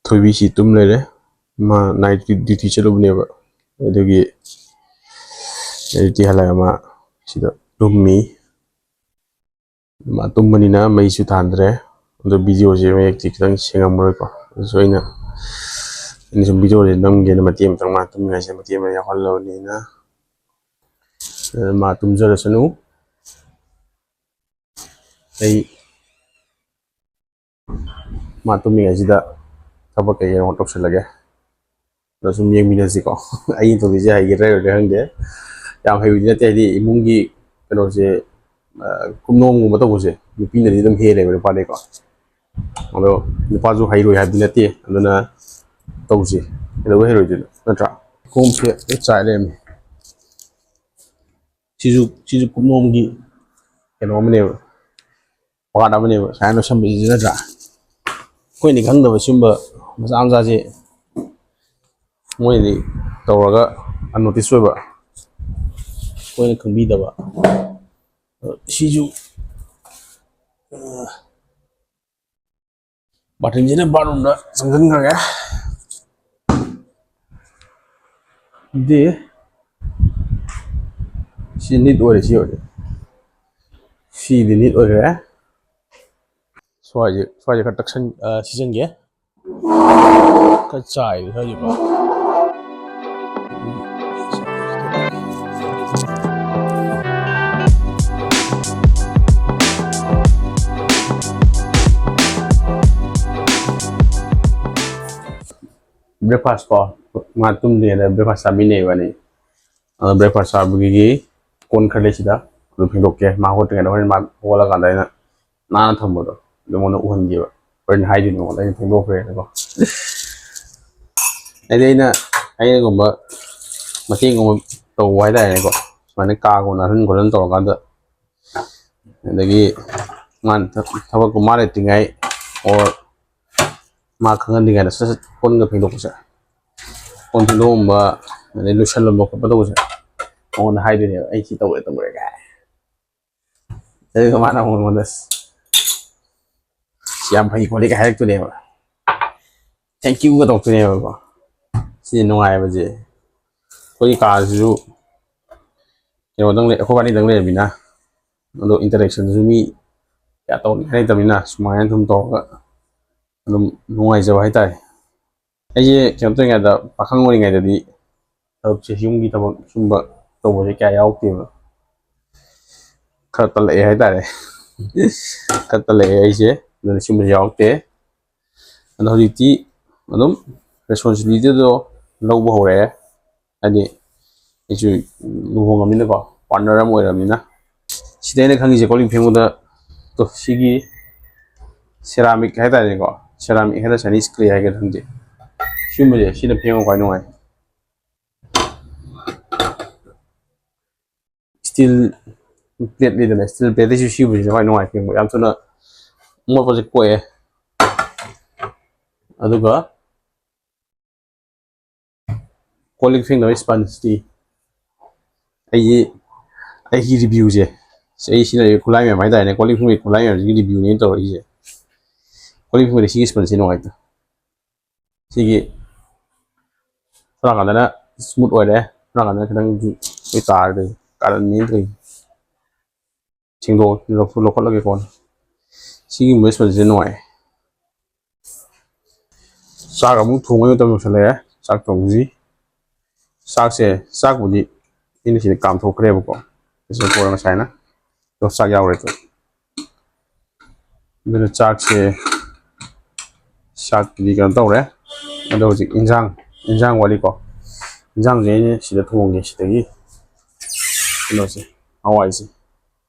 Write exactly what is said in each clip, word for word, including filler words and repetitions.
ꯊꯣꯏꯕꯤꯁꯤ ꯇꯨꯝ ꯂꯩꯔꯦ꯫ ꯃꯥ ꯅꯥꯏꯠ ꯗ꯭ꯌꯨꯇꯤ ꯆꯠꯂꯨꯕꯅꯦꯕ, ꯑꯗꯨꯒꯤ ꯗ꯭ꯌꯨꯇꯤ ꯍꯜꯂꯛꯑꯒ ꯃꯥ ꯁꯤꯗ ꯇꯨꯝꯃꯤ꯫ ꯃꯥ ꯇꯨꯝꯕꯅꯤꯅ ꯃꯩꯁꯨ ꯊꯥꯟꯗ꯭ꯔꯦ꯫ ꯑꯗꯣ ꯚꯤꯗꯤꯑꯣꯁꯦ ꯃꯌꯦꯛꯇꯤ ꯈꯤꯇꯪ ꯁꯦꯡꯉꯝꯃꯔꯣꯏꯀꯣ꯫ ꯑꯗꯨꯁꯨ ꯑꯩꯅ, ꯑꯩꯅ ꯁꯨꯝ ꯚꯤꯗꯤꯑꯣꯁꯦ ꯅꯝꯒꯦꯅ ꯃꯇꯦꯛ ꯑꯃꯇꯪ ꯃꯥ ꯇꯨꯝꯃꯤꯉꯩꯁꯤꯗ ꯃꯇꯦꯛ ꯑꯃ ꯌꯥꯎꯍꯜꯂꯕꯅꯤꯅ, ꯑꯗꯨꯅ ꯃꯥ ꯇꯨꯝꯖꯔꯁꯅꯨ꯫ ꯑꯩ ꯃꯥ ꯇꯨꯝꯃꯤꯉꯩꯁꯤꯗ ꯊꯕꯛ ꯀꯩꯀꯩꯅꯣ ꯇꯧꯁꯜꯂꯒꯦ꯫ ꯑꯗꯣ ꯁꯨꯝ ꯌꯦꯡꯃꯤꯟꯅꯁꯤꯀꯣ꯫ ꯑꯩꯅ ꯇꯧꯗꯣꯏꯁꯦ ꯍꯩꯒꯗ꯭ꯔꯥ ꯍꯩꯔꯣꯏꯗ꯭ꯔꯥ ꯈꯪꯗꯦ꯫ ꯌꯥꯝ ꯍꯩꯕꯗꯤ ꯅꯠꯇꯦ, ꯍꯥꯏꯗꯤ ꯏꯃꯨꯡꯒꯤ ꯀꯩꯅꯣꯁꯦ, ꯑ, ꯀꯨꯞꯅꯣꯝꯒꯨꯝꯕ ꯇꯧꯕꯁꯦ ꯅꯨꯄꯤꯅꯗꯤ ꯑꯗꯨꯝ ꯍꯦꯜꯂꯦꯕ ꯅꯨꯄꯥꯗꯩꯀꯣ꯫ ꯑꯗꯣ ꯅꯨꯄꯥꯁꯨ ꯍꯩꯔꯣꯏ ꯍꯥꯏꯕꯗꯤ ꯅꯠꯇꯦ, ꯑꯗꯨꯅ ꯇꯧꯁꯤ꯫ ꯀꯩꯗꯧꯕꯩ ꯍꯩꯔꯣꯏꯗꯣꯏꯅꯣ, ꯅꯠꯇ꯭ꯔꯥ? ꯈꯣꯡꯁꯦ ꯂꯣꯏ ꯆꯥꯏ ꯂꯩꯔꯝꯃꯤ꯫ ꯁꯤꯁꯨ, ꯁꯤꯁꯨ ꯀꯨꯞꯅꯣꯝꯒꯤ ꯀꯩꯅꯣ ꯑꯃꯅꯦꯕ, ꯄꯥꯔꯠ ꯑꯃꯅꯦꯕ ꯁꯨꯃꯥꯏꯅ ꯂꯣꯏꯁꯟꯕꯁꯤꯁꯨ, ꯅꯠꯇ꯭ꯔꯥ? ꯑꯩꯈꯣꯏꯅ ꯈꯪꯗꯕ ꯁꯤꯒꯨꯝꯕ ꯃꯆꯥ ꯃꯆꯥꯁꯦ ꯃꯣꯏꯅꯗꯤ ꯇꯧꯔꯒ ꯑꯟꯅꯣꯇꯤꯁ ꯑꯣꯏꯕ, ꯑꯩꯈꯣꯏꯅ ꯈꯪꯕꯤꯗꯕ꯫ ꯁꯤꯁꯨ, ꯑ, ꯕꯥꯔꯊꯤꯟꯁꯤꯅ ꯕꯥꯠꯔꯨꯝꯗ ꯆꯪꯁꯤꯟꯈ꯭ꯔꯒꯦ꯫ ꯗꯤ ꯁꯤ ꯅꯤꯠ ꯑꯣꯏꯔꯦ, ꯁꯤ ꯑꯣꯏꯔꯦ, ꯁꯤꯗꯤ ꯅꯤꯠ ꯑꯣꯏꯈ꯭ꯔꯦ꯫ ꯁ꯭ꯋꯥꯏꯁꯦ, ꯁ꯭ꯋꯥꯏꯁꯦ ꯈꯔ ꯇꯛꯁꯟ-, ꯑ, ꯁꯤꯖꯟꯒꯦ꯫ ꯈꯔ ꯆꯥꯏꯕ ꯈꯔꯁꯨꯀꯣ꯫ ꯕ꯭ꯔꯦꯛꯐꯥꯁ ꯀꯣ, ꯃꯥ ꯇꯨꯝꯗ꯭ꯔꯤꯉꯩꯗ ꯕ꯭ꯔꯦꯛꯐꯥꯁ ꯆꯥꯃꯤꯟꯅꯩꯕ ꯑꯅꯤ꯫ ꯑꯗꯣ ꯕ꯭ꯔꯦꯛꯐꯥꯁ ꯆꯥꯕꯒꯤ ꯀꯣꯟ ꯈꯔ ꯂꯩꯁꯤꯗ, ꯑꯗꯨ ꯐꯦꯡꯗꯣꯛꯀꯦ꯫ ꯃꯥ ꯍꯧꯒꯠꯇ꯭ꯔꯤꯉꯩꯗ ꯍꯣꯔꯦꯟ ꯃꯥ ꯍꯧꯒꯠꯂꯀꯥꯟꯗ ꯑꯩꯅ ꯅꯥꯟꯅ ꯊꯝꯕꯗꯣ ꯑꯗꯨ ꯃꯉꯣꯟꯗ ꯎꯍꯟꯒꯦꯕ꯫ ꯍꯣꯔꯦꯟ ꯍꯥꯏꯗꯣꯏꯅꯦ ꯃꯉꯣꯟꯗ ꯑꯩꯅ ꯐꯦꯡꯗꯣꯛꯈ꯭ꯔꯦꯅꯀꯣ꯫ ꯍꯥꯏꯗꯤ ꯑꯩꯅ, ꯑꯩꯅꯒꯨꯝꯕ ꯃꯇꯦꯡꯒꯨꯝꯕ ꯇꯧꯕ ꯍꯥꯏꯇꯥꯔꯦꯅꯦꯀꯣ, ꯁꯨꯃꯥꯏꯅ ꯀꯥꯒꯨꯝꯕ ꯅꯥꯜꯍꯟ ꯈꯣꯠꯍꯟ ꯇꯧꯔꯀꯥꯟꯗ꯫ ꯑꯗꯒꯤ ꯃꯥꯅ ꯊ-, ꯊꯕꯛꯇꯣ ꯃꯥ ꯂꯩꯇ꯭ꯔꯤꯉꯩ or ꯃꯥ ꯈꯪꯍꯟꯗ꯭ꯔꯤꯉꯩꯗ ꯁꯠ ꯁꯠ ꯀꯣꯟꯒ ꯐꯦꯡꯗꯣꯛꯄꯁꯦ, ꯀꯣꯟ ꯐꯦꯡꯗꯣꯛꯑꯝꯕ, ꯑꯗꯩ ꯂꯣꯏꯁꯜꯂꯝꯕ ꯈꯣꯠꯄ ꯇꯧꯕꯁꯦ ꯃꯉꯣꯟꯗ ꯍꯥꯏꯗꯣꯏꯅꯦꯕ, "ꯑꯩ ꯁꯤ ꯇꯧꯔꯦ ꯇꯧꯔꯦ" ꯀꯥꯏ꯫ ꯑꯗꯨꯒ ꯃꯥꯅ ꯑꯃꯨꯛ ꯑꯩꯉꯣꯟꯗ "ꯁꯤ ꯌꯥꯝ ꯐꯩ ꯈꯣꯠꯂꯤ" ꯀꯥꯏ ꯍꯥꯏꯔꯛꯇꯣꯏꯅꯦꯕ꯫ "Thank you"ꯒ ꯇꯧꯔꯛꯇꯣꯏꯅꯦꯕꯀꯣ꯫ ꯁꯤ ꯅꯨꯡꯉꯥꯏꯕꯁꯦ, ꯑꯩꯈꯣꯏꯒꯤ ꯀꯥꯁꯤꯁꯨ ꯀꯩꯅꯣꯗꯪ ꯂꯩ, ꯑꯩꯈꯣꯏ ꯋꯥꯅꯤꯗꯪ ꯂꯩꯔꯕꯅꯤꯅ, ꯑꯗꯣ interaction ꯁꯨ ꯃꯤ ꯀꯌꯥ ꯇꯧꯅꯤꯡꯉꯥꯏ ꯂꯩꯇꯕꯅꯤꯅ, ꯁꯨꯃꯥꯏꯅ ꯁꯨꯝ ꯇꯧꯔꯒ ꯑꯗꯨꯝ ꯅꯨꯡꯉꯥꯏꯖꯕ ꯍꯥꯏꯇꯥꯔꯦ꯫ ꯑꯩꯁꯦ ꯀꯩꯅꯣ ꯇꯧꯔꯤꯉꯩꯗ, ꯄꯥꯈꯪ ꯑꯣꯏꯔꯤꯉꯩꯗꯗꯤ ꯊꯕꯛꯁꯦ, ꯌꯨꯝꯒꯤ ꯊꯕꯛ ꯁꯨꯝꯕ ꯇꯧꯕꯁꯦ ꯀꯌꯥ ꯌꯥꯎꯔꯛꯇꯦꯕ꯫ ꯈꯔ ꯇꯜꯂꯛꯑꯦ ꯍꯥꯏꯇꯥꯔꯦ꯫ ꯈꯔ ꯇꯜꯂꯛꯑꯦ ꯑꯩꯁꯦ, ꯑꯗꯨꯅ ꯁꯨꯝꯕꯁꯦ ꯌꯥꯎꯔꯛꯇꯦ꯫ ꯑꯗꯣ ꯍꯧꯖꯤꯛꯇꯤ ꯑꯗꯨꯝ responsibility ꯗꯣ ꯂꯧꯕ ꯍꯧꯔꯛꯑꯦ꯫ ꯍꯥꯏꯗꯤ ꯑꯩꯁꯨ ꯂꯨꯍꯣꯡꯉꯕꯅꯤꯅꯀꯣ, partner ꯑꯃ ꯑꯣꯏꯔꯕꯅꯤꯅ꯫ ꯁꯤꯗ ꯑꯩꯅ ꯈꯪꯉꯤꯁꯦ, ꯀꯣꯜ ꯂꯤꯛ ꯐꯦꯡꯕꯗ, ꯇꯣ, ꯁꯤꯒꯤ ceramic ꯍꯥꯏꯇꯥꯔꯦꯅꯦꯀꯣ, ceramic ꯍꯥꯏꯗ꯭ꯔꯥ Chinese clay ꯍꯥꯏꯒꯗ꯭ꯔꯥ ꯈꯪꯗꯦ, ꯁꯤꯒꯨꯝꯕꯁꯦ ꯁꯤꯅ ꯐꯦꯡꯕ ꯈ꯭ꯋꯥꯏ ꯅꯨꯡꯉꯥꯏ꯫ Steel plate ꯂꯩꯗꯅ, steel plate ꯇꯩꯁꯨ ꯁꯤꯒꯨꯝꯕꯁꯤꯅ ꯈ꯭ꯋꯥꯏ ꯅꯨꯡꯉꯥꯏ ꯐꯦꯡꯕ, ꯌꯥꯝ ꯊꯨꯅ ꯑꯃꯣꯠꯄꯁꯦ ꯀꯣꯛꯑꯦ꯫ ꯑꯗꯨꯒ ꯀꯣꯜ ꯂꯤꯛ ꯐꯦꯡꯅꯕ sponge ꯇꯤ ꯑꯩꯒꯤ, ꯑꯩꯒꯤ review ꯁꯦ, ꯑꯩ ꯁꯤꯖꯤꯟꯅꯔꯤꯕ ꯈꯨꯠꯂꯥꯏ ꯃꯌꯥꯝ ꯍꯥꯏꯇꯥꯔꯦꯅꯦ, ꯀꯣꯜ ꯂꯤꯛ ꯐꯦꯡꯕꯒꯤ ꯈꯨꯠꯂꯥꯏ ꯃꯌꯥꯝꯁꯤꯒꯤ review ꯅꯦ ꯑꯩꯅ ꯇꯧꯔꯛꯏꯁꯦ꯫ ꯀꯣꯜ ꯂꯤꯛ ꯐꯦꯡꯕꯗ ꯁꯤꯒꯤ sponge ꯁꯦ ꯅꯨꯡꯉꯥꯏꯇꯦ꯫ ꯁꯤꯒꯤ ꯁꯣꯝ ꯅꯥꯀꯟꯗꯅ smooth ꯑꯣꯏꯔꯦ, ꯁꯣꯝ ꯅꯥꯀꯟꯗꯅ ꯈꯤꯇꯪ ꯑꯣꯏꯇꯥꯔꯗꯤ ꯀꯥꯔꯟꯅꯤ ꯇꯧꯔꯤꯁꯦ꯫ ꯁꯦꯡꯗꯣꯛ-, ꯂꯧꯊꯣꯛ-, ꯂꯧꯈꯠꯂꯒꯦꯀꯣ꯫ ꯁꯤꯒꯤ sponge ꯁꯦ ꯅꯨꯡꯉꯥꯏ꯫ ꯆꯥꯛ ꯑꯃꯨꯛ ꯊꯣꯡꯕꯒꯤ ꯃꯇꯝ ꯌꯧꯁꯜꯂꯛꯑꯦ꯫ ꯆꯥꯛ ꯊꯣꯡꯁꯤ꯫ ꯆꯥꯛꯁꯦ, ꯆꯥꯛꯄꯨꯗꯤ ꯑꯩꯅ ꯁꯤꯗ ꯀꯥꯝꯊꯣꯛꯈ꯭ꯔꯦꯕꯀꯣ, pressure cooker ꯉꯁꯥꯏꯅ꯫ ꯑꯗꯣ ꯆꯥꯛ ꯌꯥꯎꯔꯦ ꯇꯨ꯫ ꯑꯗꯨꯅ ꯆꯥꯛꯁꯦ, ꯆꯥꯛꯇꯨꯗꯤ ꯀꯩꯅꯣ ꯇꯧꯔꯦ꯫ ꯑꯗꯣ ꯍꯧꯖꯤꯛ ꯏꯟꯖꯥꯡ, ꯏꯟꯖꯥꯡ ꯋꯥꯠꯂꯤꯀꯣ꯫ ꯏꯟꯖꯥꯡꯁꯦ ꯑꯩꯅ ꯁꯤꯗ ꯊꯣꯡꯒꯦ, ꯁꯤꯗꯒꯤ ꯀꯩꯅꯣꯁꯦ, ꯍꯋꯥꯏꯁꯦ꯫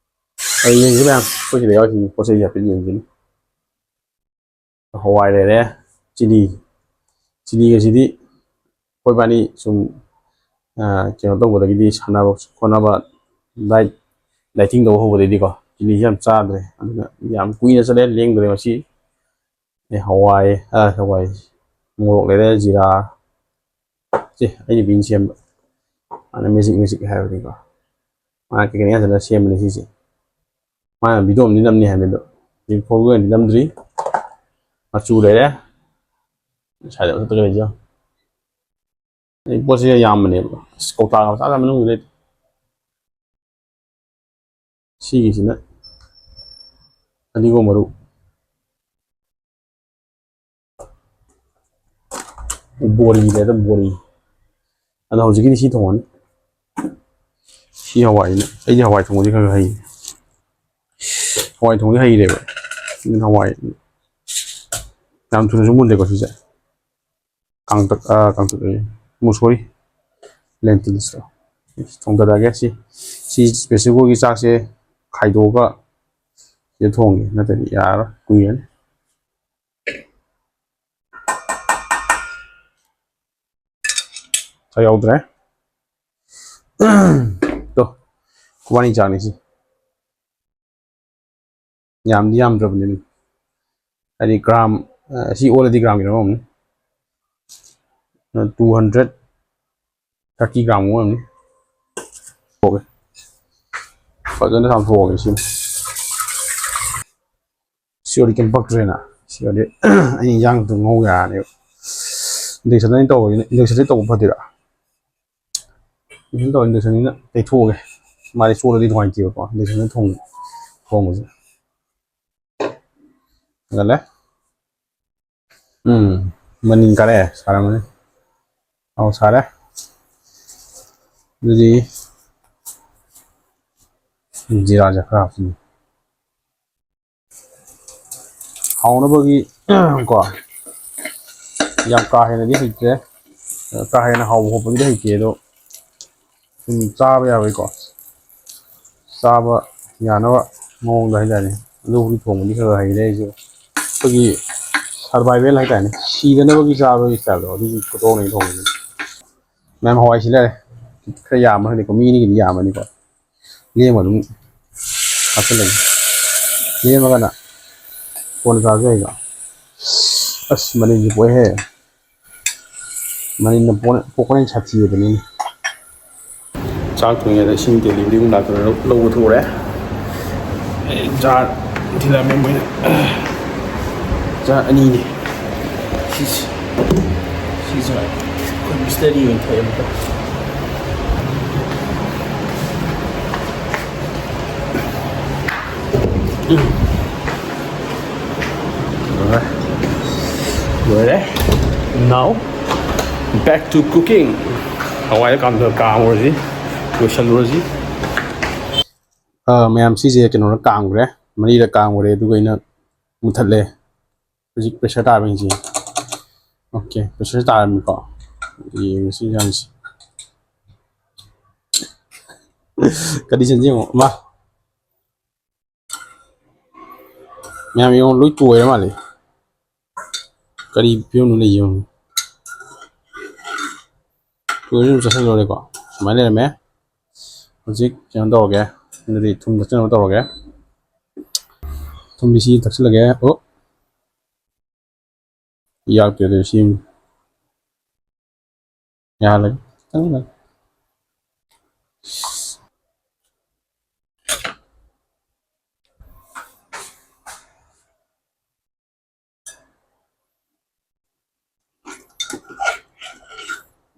ꯑꯩ ꯌꯦꯡꯁꯤ ꯃꯌꯥꯝ, ꯑꯩꯈꯣꯏ ꯁꯤꯗ ꯌꯥꯎꯔꯤꯁꯤꯡꯁꯦ, ꯄꯣꯠ ꯆꯩꯁꯦ ꯍꯥꯏꯐꯦꯠ ꯌꯦꯡꯁꯤꯅꯦ꯫ ꯍꯋꯥꯏ ꯂꯩꯔꯦ, ꯆꯤꯅꯤ, ꯆꯤꯅꯤꯒꯁꯤꯗꯤ ꯑꯩꯈꯣꯏꯕꯥꯅꯤ ꯁꯨꯝ, ꯑ, ꯀꯩꯅꯣ ꯇꯧꯕꯗꯒꯤꯗꯤ, ꯁꯥꯟꯅꯕ ꯈꯣꯠꯅꯕ, diet, dieting ꯇꯧꯕ ꯍꯧꯕꯗꯒꯤꯗꯤꯀꯣ, ꯆꯤꯅꯤꯁꯤ ꯌꯥꯝ ꯆꯥꯗ꯭ꯔꯦ꯫ ꯑꯗꯨꯅ ꯌꯥꯝ ꯀꯨꯏꯅ ꯆꯠꯂꯦ, ꯂꯦꯡꯗ꯭ꯔꯦ ꯉꯁꯤ꯫ ꯑꯦ, ꯍꯋꯥꯏ, ꯑ, ꯍꯋꯥꯏ, ꯃꯣꯔꯣꯛ ꯂꯩꯔꯦ, ꯖꯤꯔꯥ, ꯁꯤ ꯑꯩꯅ ꯕꯤꯟ ꯁꯦꯝꯕ, ꯃꯥꯅ magic magic ꯍꯥꯏꯕꯅꯤꯀꯣ꯫ ꯃꯥꯅ ꯀꯩ ꯀꯩꯅꯣ ꯌꯥꯟꯁꯤꯟꯅ ꯁꯦꯝꯕꯅꯤ ꯁꯤꯁꯦ꯫ ꯃꯥꯅ video ꯑꯃꯗꯤ ꯅꯝꯅꯤ ꯍꯥꯏꯕꯅꯤ ꯑꯗꯣ, ꯍꯧꯖꯤꯛ ꯐꯥꯎꯒꯤ ꯑꯣꯏꯅꯗꯤ ꯅꯝꯗ꯭ꯔꯤ꯫ ꯃꯆꯨ ꯂꯩꯔꯦ, ꯁ꯭ꯋꯥꯏꯗ ꯃꯊꯛꯇꯒ ꯂꯩꯖ꯫ ꯑꯩ ꯄꯣꯠꯁꯦ ꯌꯥꯝꯕꯅꯦꯕ꯫ ꯑꯁ, ꯀꯧꯇꯥꯒ ꯃꯆꯥ ꯃꯆꯥ ꯃꯅꯨꯡꯗ ꯂꯩ꯫ ꯁꯤꯒꯤꯁꯤꯅ ꯐꯗꯤꯒꯣꯝ ꯃꯔꯨ꯫ ꯕꯣꯔꯤ ꯂꯩꯗ, ꯕꯣꯔꯤ꯫ ꯑꯗꯣ ꯍꯧꯖꯤꯛꯀꯤꯗꯤ ꯁꯤ ꯊꯣꯡꯉꯅꯤ꯫ ꯁꯤ ꯍꯋꯥꯏꯅ, ꯑꯩꯗꯤ ꯍꯋꯥꯏ ꯊꯣꯡꯕꯗꯤ ꯈꯔ ꯈꯔ ꯍꯩ꯫ ꯍꯋꯥꯏ ꯊꯣꯡꯕꯗꯤ ꯍꯩꯔꯦꯕ꯫ ꯑꯗꯨꯅ ꯍꯋꯥꯏ ꯌꯥꯝ ꯊꯨꯅꯁꯨ ꯃꯨꯜꯂꯦꯀꯣ ꯁꯤꯁꯦ꯫ ꯀꯥꯡꯇꯛ, ꯑ, ꯀꯥꯡꯇꯛ ꯑꯌꯦ꯫ ꯃꯨꯁꯣꯔꯤ꯫ Lentils ꯇꯣ꯫ ꯊꯣꯡꯊꯔꯛꯑꯒꯦ꯫ ꯁꯤ, ꯁꯤ special ꯒꯤ ꯆꯥꯛꯁꯦ ꯈꯥꯏꯗꯣꯛꯑꯒ ꯁꯤꯗ ꯊꯣꯡꯒꯦ꯫ ꯅꯠꯇ꯭ꯔꯗꯤ ꯌꯥꯔꯔꯣꯏ꯫ ꯀꯨꯏꯔꯅꯤ꯫ ꯆꯥꯛ ꯌꯥꯎꯗ꯭ꯔꯦ꯫ ꯇꯣ, ꯈꯨꯕꯥꯅꯤ ꯆꯥꯛꯅꯤ ꯁꯤ꯫ ꯌꯥꯝꯗꯤ ꯌꯥꯝꯗ꯭ꯔꯕꯅꯤ ꯑꯗꯨꯝ꯫ ꯍꯥꯏꯗꯤ ꯒ꯭ꯔꯥꯝ, ꯑ, ꯁꯤ ꯑꯣꯜꯂꯗꯤ ꯒ꯭ꯔꯥꯝ ꯀꯩꯅꯣ ꯑꯣꯏꯔꯝꯅꯤ꯫ ꯑ, two hundred thirty ꯒ꯭ꯔꯥꯝ ꯑꯣꯏꯔꯝꯅꯤ꯫ ꯊꯣꯛꯑꯦ꯫ ꯐꯖꯅ ꯆꯥꯝꯊꯣꯛꯑꯒꯦ ꯁꯤꯃ꯫ ꯁꯤ ꯑꯣꯏꯔꯗꯤ ꯀꯩꯝ ꯄꯛꯇ꯭ꯔꯦꯅ꯫ ꯁꯤ ꯑꯣꯏꯔꯗꯤ ꯑꯩ ꯏꯟꯖꯥꯡꯗꯨ ꯉꯧ ꯌꯥꯔꯅꯦꯕ꯫ Induction ꯗ ꯑꯩꯅ ꯇꯧꯕꯅꯤꯅ, induction ꯗ ꯇꯧꯕ ꯐꯗꯣꯏꯔꯥ? Induction ꯇꯧꯔ induction ꯅꯤꯅ ꯇꯩꯊꯣꯛꯑꯒꯦ꯫ ꯃꯥꯗꯤ ꯆꯣꯠꯂꯗꯤ ꯅꯨꯡꯉꯥꯏꯇꯦꯕꯀꯣ, induction ꯗ ꯊꯣꯡ-, ꯊꯣꯡꯕꯁꯦ꯫ ꯍꯦꯟꯒꯠꯂꯦ꯫ ꯎꯝ, ꯃꯅꯤꯟ ꯀꯥꯔꯛꯑꯦ, ꯁꯥꯔꯝꯃꯅꯤ꯫ ꯑꯧ, ꯁꯥꯔꯦ꯫ ꯑꯗꯨꯗꯤ ꯖꯤꯔꯥꯁꯦ ꯈꯔ ꯍꯥꯞꯆꯤꯟꯒꯦ꯫ ꯍꯥꯎꯅꯕꯒꯤ ꯀꯣ, ꯌꯥꯝ ꯀꯥ ꯍꯦꯟꯅꯗꯤ ꯍꯩꯇ꯭ꯔꯦ, ꯀꯥ ꯍꯦꯟꯅ ꯍꯥꯎꯕ ꯈꯣꯠꯄꯒꯤꯗꯤ ꯍꯩꯇꯦ, ꯑꯗꯣ ꯁꯨꯝ ꯆꯥꯕ ꯌꯥꯕꯒꯤꯀꯣ, ꯆꯥꯕ ꯌꯥꯅꯕ ꯃꯑꯣꯡꯗ ꯍꯥꯏꯇꯥꯔꯦ꯫ ꯑꯗꯨꯕꯨꯗꯤ ꯊꯣꯡꯕꯗꯤ ꯈꯔ ꯈꯔ ꯍꯩꯔꯦ ꯑꯩꯁꯨ꯫ ꯑꯩꯈꯣꯏꯒꯤ survival ꯍꯥꯏꯇꯥꯔꯦꯅꯦ, ꯁꯤꯗꯅꯕꯒꯤ ꯆꯥꯕꯒꯤ style ꯗꯣ, ꯑꯗꯨꯒꯤ ꯈꯨꯊꯣꯡꯅꯦ ꯑꯩꯅ ꯊꯣꯡꯉꯤꯁꯦ꯫ ꯃꯌꯥꯝ ꯍꯋꯥꯏꯁꯤ ꯂꯩꯔꯦ꯫ ꯈꯔ ꯌꯥꯝꯕ ꯈꯪꯗꯦꯀꯣ, ꯃꯤ ꯑꯅꯤꯒꯤꯗꯤ ꯌꯥꯝꯃꯅꯤꯀꯣ꯫ ꯂꯦꯝꯃ ꯑꯗꯨꯝ ꯍꯥꯞꯆꯤꯜꯂꯒꯦ꯫ ꯂꯦꯝꯃꯒꯅ ꯀꯣꯟꯅ ꯆꯥꯔꯁꯨ ꯌꯥꯏꯀꯣ꯫ ꯑꯁ, ꯃꯅꯤꯟꯁꯦ ꯄꯣꯛꯑꯦꯍꯦ꯫ ꯃꯅꯤꯟꯅ ꯄꯣꯛ-, ꯄꯣꯛꯄꯅ ꯍꯦꯟꯅ ꯁꯥꯊꯤꯕꯅꯤꯅꯦ꯫ ꯆꯥꯛ ꯊꯣꯡꯉꯤꯉꯩꯗ ꯏꯁꯤꯡ delivery ꯒꯨꯝꯕ ꯂꯥꯛꯇꯅ ꯂꯧ-, ꯂꯧꯕ ꯊꯣꯛꯎꯔꯦ꯫ ꯑꯦ, ꯖꯥꯔ ꯊꯤꯜꯂꯛꯑꯝꯃꯦ ꯃꯣꯏꯅ꯫ ꯖꯥꯔ ꯑꯅꯤꯅꯤ꯫ ꯁꯤꯁꯦ꯫ ꯁꯤꯗꯔꯤ ꯑꯣꯏꯅ ꯊꯛꯑꯦ ꯑꯃꯨꯛꯀ꯫ ꯂꯣꯏꯔꯦ꯫ Now, back to cooking. ꯍꯋꯥꯏꯗ ꯀꯥꯝꯊ-, ꯀꯥꯝꯃꯨꯔꯁꯤ, ꯂꯣꯏꯁꯜꯂꯨꯔꯁꯤ꯫ ꯑ, ꯃꯌꯥꯝ, ꯁꯤꯁꯦ ꯀꯩꯅꯣꯅ ꯀꯥꯝꯈ꯭ꯔꯦ, ꯃꯔꯤꯔꯛ ꯀꯥꯝꯈ꯭ꯔꯦ, ꯑꯗꯨꯒ ꯑꯩꯅ ꯃꯨꯊꯠꯂꯦ꯫ ꯍꯧꯖꯤꯛ pressure ꯇꯥꯔꯕ ꯌꯦꯡꯁꯤ꯫ Okay, pressure ꯇꯥꯔꯝꯃꯤꯀꯣ꯫ ꯌꯦꯡꯉꯁꯤ ꯌꯦꯡꯁꯤ꯫ Conditionꯁꯦ ꯌꯦꯡꯉꯣ, ꯃꯥ꯫ ꯃꯌꯥꯝ ꯌꯦꯡꯉꯣ, ꯂꯣꯏ ꯇꯣꯏꯔ ꯃꯥꯜꯂꯦ꯫ ꯀꯔꯤ ꯐꯤꯕꯝꯅꯣ ꯂꯩ ꯌꯦꯡꯉꯨ꯫ ꯇꯣꯏꯔꯁꯨ ꯑꯗꯨꯝ ꯆꯥꯁꯤꯜꯂꯣꯔꯦꯀꯣ꯫ ꯁꯨꯃꯥꯏꯅ ꯂꯩꯔꯝꯃꯦ꯫ ꯍꯧꯖꯤꯛ ꯀꯩꯅꯣ ꯇꯧꯔꯒꯦ꯫ ꯑꯗꯨꯗꯤ ꯊꯨꯝ ꯊꯥꯛꯆꯤꯟꯅꯕ ꯇꯧꯔꯒꯦ꯫ ꯊꯨꯝꯗꯤ ꯁꯤ ꯊꯥꯛꯆꯤꯜꯂꯒꯦ꯫ ꯑꯣ! ꯌꯥꯛꯇꯦ ꯑꯗꯨ ꯁꯤ꯫ ꯌꯥꯍꯜꯂꯒꯦ꯫ ꯈꯤꯇꯪ ꯂꯩ꯫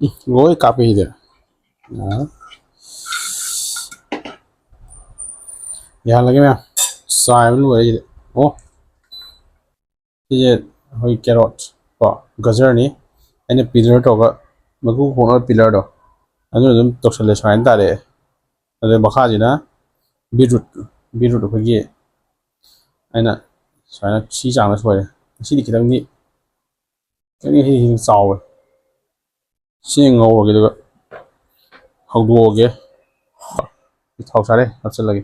ꯎꯝ, ꯂꯣꯏ ꯀꯥꯞꯄꯦ ꯁꯤꯗꯤ꯫ ꯑ꯫ ꯌꯥꯍꯜꯂꯒꯦ ꯃꯌꯥꯝ꯫ ꯆꯥꯏꯕ ꯂꯣꯏꯔꯦ ꯁꯤꯗꯤ꯫ ꯑꯣ꯫ ꯁꯤꯁꯦ ꯑꯩꯈꯣꯏ carrot ꯀꯣ, ꯒꯖꯔꯅꯤ꯫ ꯑꯩꯅ peeler ꯇꯧꯔꯒ, ꯃꯀꯨ ꯈꯣꯛꯅꯕ peelerꯗꯣ, ꯑꯗꯨꯅ ꯑꯗꯨꯝ ꯇꯧꯁꯜꯂꯦ, ꯁꯨꯃꯥꯏꯅ ꯇꯥꯔꯛꯑꯦ꯫ ꯑꯗꯨꯒ ꯃꯈꯥꯁꯤꯅ beetroot, beetroot ꯑꯩꯈꯣꯏꯒꯤ ꯑꯩꯅ ꯁꯨꯃꯥꯏꯅ ꯁꯤ ꯆꯥꯡꯗ ꯁꯣꯏꯔꯦ꯫ ꯉꯁꯤꯗꯤ ꯈꯤꯇꯪꯗꯤ, ꯈꯤꯇꯪꯗꯤ ꯁꯤ ꯈꯤꯇꯪ ꯆꯥꯎꯋꯦ꯫ ꯁꯤ ꯉꯧꯔꯒꯦ, ꯑꯗꯨꯒ ꯍꯧꯗꯣꯛꯑꯒꯦ꯫ ꯊꯥꯎ ꯁꯥꯔꯦ, ꯍꯥꯞꯆꯤꯜꯂꯒꯦ꯫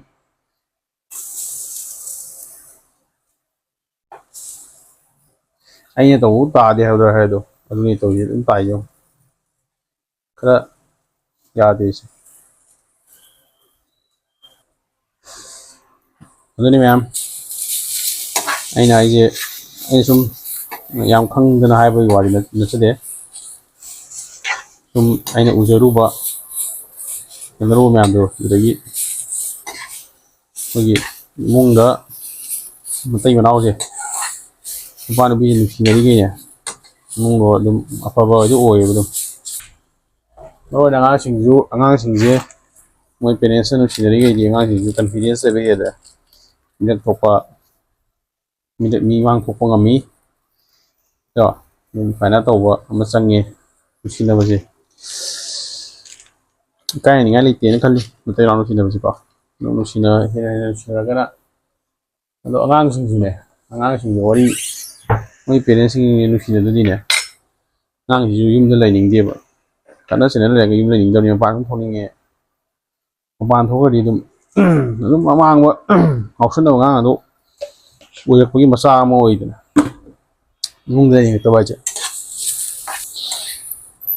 ꯑꯩꯅ ꯇꯧꯕ ꯇꯥꯗꯦ ꯍꯥꯏꯕꯗꯣ ꯍꯥꯏꯗꯣ, ꯑꯗꯨꯅꯤ ꯇꯧꯔꯤꯁꯦ, ꯑꯗꯨꯝ ꯇꯥꯏ ꯌꯦꯡꯉꯣ꯫ ꯈꯔ ꯌꯥꯗꯦ ꯁꯦ꯫ ꯑꯗꯨꯅꯤ ꯃꯌꯥꯝ, ꯑꯩꯅ ꯍꯥꯏꯁꯦ, ꯑꯩꯅ ꯁꯨꯝ ꯌꯥꯝ ꯈꯪꯗꯅ ꯍꯥꯏꯕꯒꯤ ꯋꯥꯔꯤ ꯅꯠ-, ꯅꯠꯆꯗꯦ꯫ ꯁꯨꯝ ꯑꯩꯅ ꯎꯖꯔꯨꯕ, ꯊꯦꯡꯅꯔꯨꯕ ꯃꯌꯥꯝꯗꯣ, ꯑꯗꯨꯗꯒꯤ ꯑꯩꯈꯣꯏꯒꯤ ꯏꯃꯨꯡꯗ ꯃꯇꯩ ꯃꯅꯥꯎꯁꯦ, ꯅꯨꯄꯥ ꯅꯨꯄꯤꯁꯦ ꯅꯨꯡꯁꯤꯅꯔꯤꯈꯩꯅꯦ, ꯏꯃꯨꯡꯗꯣ ꯑꯗꯨꯝ ꯑꯐꯕ ꯑꯗꯨ ꯑꯣꯏꯌꯦꯕ ꯑꯗꯨꯝ꯫ ꯃꯔꯨ ꯑꯣꯏꯅ ꯑꯉꯥꯡꯁꯤꯡꯁꯨ ꯑꯉꯥꯡꯁꯤꯡꯁꯦ ꯃꯣꯏ ꯄꯦꯔꯦꯟꯁꯅ ꯅꯨꯡꯁꯤꯅꯔꯤꯈꯩꯗꯤ ꯑꯉꯥꯡꯁꯤꯡꯁꯨ ꯀꯟꯐꯤꯗꯦꯟꯁ ꯂꯩꯕ ꯍꯦꯜꯂꯦ꯫ ꯃꯤꯔꯛ ꯊꯣꯛꯄ ꯃꯤꯔꯛ ꯃꯤ ꯃꯥꯡ ꯊꯣꯛꯄ ꯉꯝꯃꯤ꯫ ꯀꯣ ꯑꯗꯨꯝ ꯁꯨꯃꯥꯏꯅ ꯇꯧꯕ ꯑꯃ ꯆꯪꯉꯦ꯫ ꯅꯨꯡꯁꯤꯅꯕꯁꯦ ꯏꯀꯥꯏꯅꯤꯡꯉꯥꯏ ꯂꯩꯇꯦꯅ ꯈꯜꯂꯤ꯫ ꯃꯇꯩ ꯃꯅꯥꯎ ꯅꯨꯡꯁꯤꯅꯕꯁꯦꯀꯣ ꯑꯗꯨꯝ ꯅꯨꯡꯁꯤꯅ ꯍꯦꯟꯅ ꯍꯦꯟꯅ ꯅꯨꯡꯁꯤꯅꯔꯒꯅ꯫ ꯑꯗꯣ ꯑꯉꯥꯡꯁꯤꯡꯁꯨꯅꯦ ꯑꯉꯥꯡꯁꯤꯡꯁꯦ ꯋꯥꯔꯤ ꯃꯣꯏ ꯄꯦꯔꯦꯟꯁꯁꯤꯡ ꯅꯨꯡꯁꯤꯅꯗꯗꯤꯅꯦ ꯑꯉꯥꯡꯁꯤꯁꯨ ꯌꯨꯝꯗ ꯂꯩꯅꯤꯡꯗꯦꯕ꯫ ꯈꯠꯅ ꯆꯩꯅ ꯂꯩꯔꯒ ꯌꯨꯝ ꯂꯩꯅꯤꯡꯗꯕꯅꯤ꯫ ꯃꯄꯥꯟ ꯑꯗꯨꯝ ꯊꯣꯛꯅꯤꯡꯉꯦ꯫ ꯃꯄꯥꯟ ꯊꯣꯛꯈ꯭ꯔꯗꯤ ꯑꯗꯨꯝ ꯑꯗꯨꯝ ꯑꯃꯥꯡꯕ ꯉꯥꯎꯁꯟꯅꯕ ꯑꯉꯥꯡ ꯑꯗꯨ ꯑꯣꯏꯔꯛꯄꯒꯤ ꯃꯆꯥꯛ ꯑꯃ ꯑꯣꯏꯗꯅ ꯏꯃꯨꯡꯗ ꯂꯩꯅꯤꯡꯉꯛꯇꯕ ꯍꯥꯏꯁꯦ꯫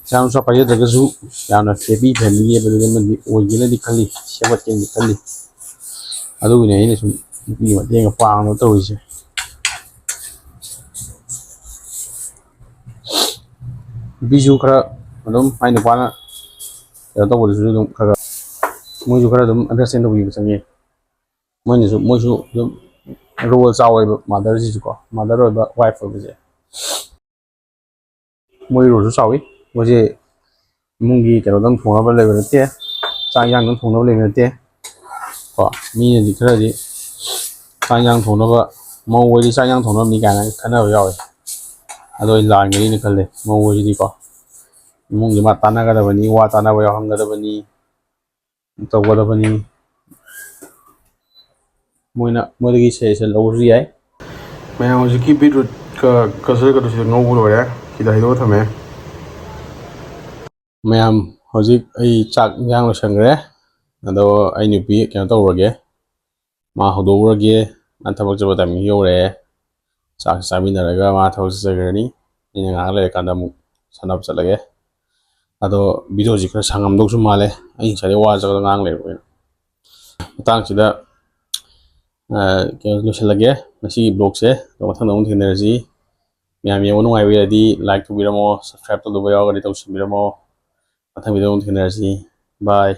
ꯄꯩꯁꯥ ꯅꯨꯡꯁꯥ ꯄꯥꯏꯖꯗ꯭ꯔꯒꯁꯨ ꯌꯥꯝꯅ ꯍꯦꯄꯤ ꯐꯦꯃꯤꯂꯤ ꯍꯥꯏꯕꯗꯨꯗꯤ ꯑꯃꯗꯤ ꯑꯣꯏꯒꯦꯅꯗꯤ ꯈꯜꯂꯤ꯫ ꯁꯦꯝꯒꯠꯀꯦꯅꯗꯤ ꯈꯜꯂꯤ꯫ ꯑꯗꯨꯒꯤꯅꯦ ꯑꯩꯅ ꯁꯨꯝ ꯅꯨꯄꯤꯒꯤ ꯃꯇꯦꯡꯒ ꯄꯥꯡꯅꯕ ꯇꯧꯔꯤꯁꯦ꯫ ꯅꯨꯄꯤꯁꯨ ꯈꯔ ꯑꯗꯨꯝ ꯃꯥꯏ ꯅꯨꯄꯥꯅ ꯀꯩꯅꯣ ꯇꯧꯕꯗꯨꯁꯨ ꯑꯗꯨꯝ ꯈꯔ ꯈꯔ ꯃꯣꯏꯁꯨ ꯈꯔ ꯑꯗꯨꯝ ꯑꯟꯗꯔꯁꯇꯦꯟ ꯇꯧꯕꯤꯕ ꯆꯪꯉꯤ꯫ ꯃꯣꯏꯅꯁꯨ ꯃꯣꯏꯁꯨ ꯑꯗꯨꯝ ꯔꯣꯜ ꯆꯥꯎꯋꯦꯕ ꯃꯥꯗꯔꯁꯤꯁꯨꯀꯣ꯫ ꯃꯥꯗꯔ ꯑꯣꯏꯕ ꯋꯥꯏꯐ ꯑꯣꯏꯕꯁꯦ ꯃꯣꯏ ꯔꯣꯜꯁꯨ ꯆꯥꯎꯋꯤ꯫ ꯃꯣꯏꯁꯦ ꯏꯃꯨꯡꯒꯤ ꯀꯩꯅꯣꯗꯪ ꯊꯣꯡꯅꯕ ꯂꯩꯕ ꯅꯠꯇꯦ꯫ ꯆꯥꯛ ꯏꯟꯖꯥꯡꯗꯪ ꯊꯣꯡꯅꯕ ꯂꯩꯕ ꯅꯠꯇꯦ꯫ ꯀꯣ ꯃꯤꯅꯗꯤ ꯈꯔꯗꯤ ꯆꯥꯛ ꯏꯟꯖꯥꯡ ꯊꯣꯡꯅꯕ ꯃꯧ ꯑꯣꯏꯗꯤ ꯆꯥꯛ ꯏꯟꯖꯥꯡ ꯊꯣꯡꯅꯕꯅꯤ ꯀꯥꯏꯅ ꯈꯟꯅꯕ ꯌꯥꯎꯋꯦ꯫ ꯑꯗꯣ ꯑꯩ ꯂꯥꯟꯒꯅꯤꯅ ꯈꯜꯂꯦ꯫ ꯃꯧ ꯑꯣꯏꯁꯤꯗꯤꯀꯣ ꯏꯃꯨꯡꯁꯦ ꯃꯥ ꯇꯥꯟꯅꯒꯗꯕꯅꯤ, ꯋꯥ ꯇꯥꯟꯅꯕ ꯌꯥꯎꯍꯟꯒꯗꯕꯅꯤ, ꯇꯧꯒꯗꯕꯅꯤ꯫ ꯃꯣꯏꯅ ꯃꯣꯏꯗꯒꯤ ꯁꯖꯦꯁꯟ ꯂꯧꯕꯁꯨ ꯌꯥꯏ꯫ ꯃꯌꯥꯝ ꯍꯧꯖꯤꯛꯀꯤ ꯕꯤꯠꯔꯨꯠꯀ ꯒꯖꯔꯒꯗꯨꯁꯨ ꯉꯧꯕ ꯂꯣꯏꯔꯦ꯫ ꯁꯤꯗ ꯍꯩꯗꯣꯛꯑ ꯊꯝꯃꯦ꯫ ꯃꯌꯥꯝ ꯍꯧꯖꯤꯛ ꯑꯩ ꯆꯥꯛ ꯏꯟꯖꯥꯡ ꯂꯣꯏꯁꯟꯈ꯭ꯔꯦ꯫ ꯑꯗꯣ ꯑꯩ ꯅꯨꯄꯤ ꯀꯩꯅꯣ ꯇꯧꯔꯒꯦ꯫ ꯃꯥ ꯍꯧꯗꯣꯛꯎꯔꯒꯦ꯫ ꯃꯥ ꯊꯕꯛ ꯆꯠꯄ ꯇꯥꯏꯃꯤꯡ ꯌꯧꯔꯛꯑꯦ꯫ ꯆꯥꯛꯁꯤ ꯆꯥꯃꯤꯟꯅꯔꯒ ꯃꯥ ꯊꯕꯛ ꯆꯠꯆꯈ꯭ꯔꯅꯤ꯫ ꯑꯩꯅ ꯉꯥꯏꯍꯥꯛ ꯂꯩꯔꯀꯥꯟꯗ ꯑꯃꯨꯛ ꯁꯥꯟꯅꯕ ꯆꯠꯂꯒꯦ꯫ ꯑꯗꯣ ꯚꯤꯗꯤꯑꯣꯁꯤ ꯈꯔ ꯁꯥꯡꯉꯝꯗꯧꯁꯨ ꯃꯥꯜꯂꯦ꯫ ꯑꯩ ꯉꯁꯥꯏꯗꯩ ꯋꯥ ꯆꯠꯄꯗ ꯉꯥꯡ ꯂꯩꯕꯅꯤꯅ꯫ ꯃꯇꯥꯡꯁꯤꯗ, ꯑ, ꯀꯩꯅꯣ ꯂꯣꯏꯁꯤꯜꯂꯒꯦ ꯉꯁꯤꯒꯤ ꯕ꯭ꯂꯣꯒꯁꯦ꯫ ꯑꯗꯣ ꯃꯊꯪꯗ ꯑꯃꯨꯛ ꯊꯦꯡꯅꯔꯁꯤ꯫ ꯃꯌꯥꯝ ꯌꯦꯡꯕ ꯅꯨꯡꯉꯥꯏꯕ ꯑꯣꯏꯔꯗꯤ ꯂꯥꯏꯛ ꯇꯧꯕꯤꯔꯝꯃꯣ, ꯁꯕꯁꯀ꯭ꯔꯥꯏꯕ ꯇꯧꯗꯕ ꯌꯥꯎꯔꯒꯗꯤ ꯇꯧꯁꯤꯟꯕꯤꯔꯝꯃꯣ꯫ ꯃꯊꯪ ꯚꯤꯗꯤꯑꯣ ꯑꯃꯨꯛ ꯊꯦꯡꯅꯔꯁꯤ꯫ ꯕꯥꯏ꯫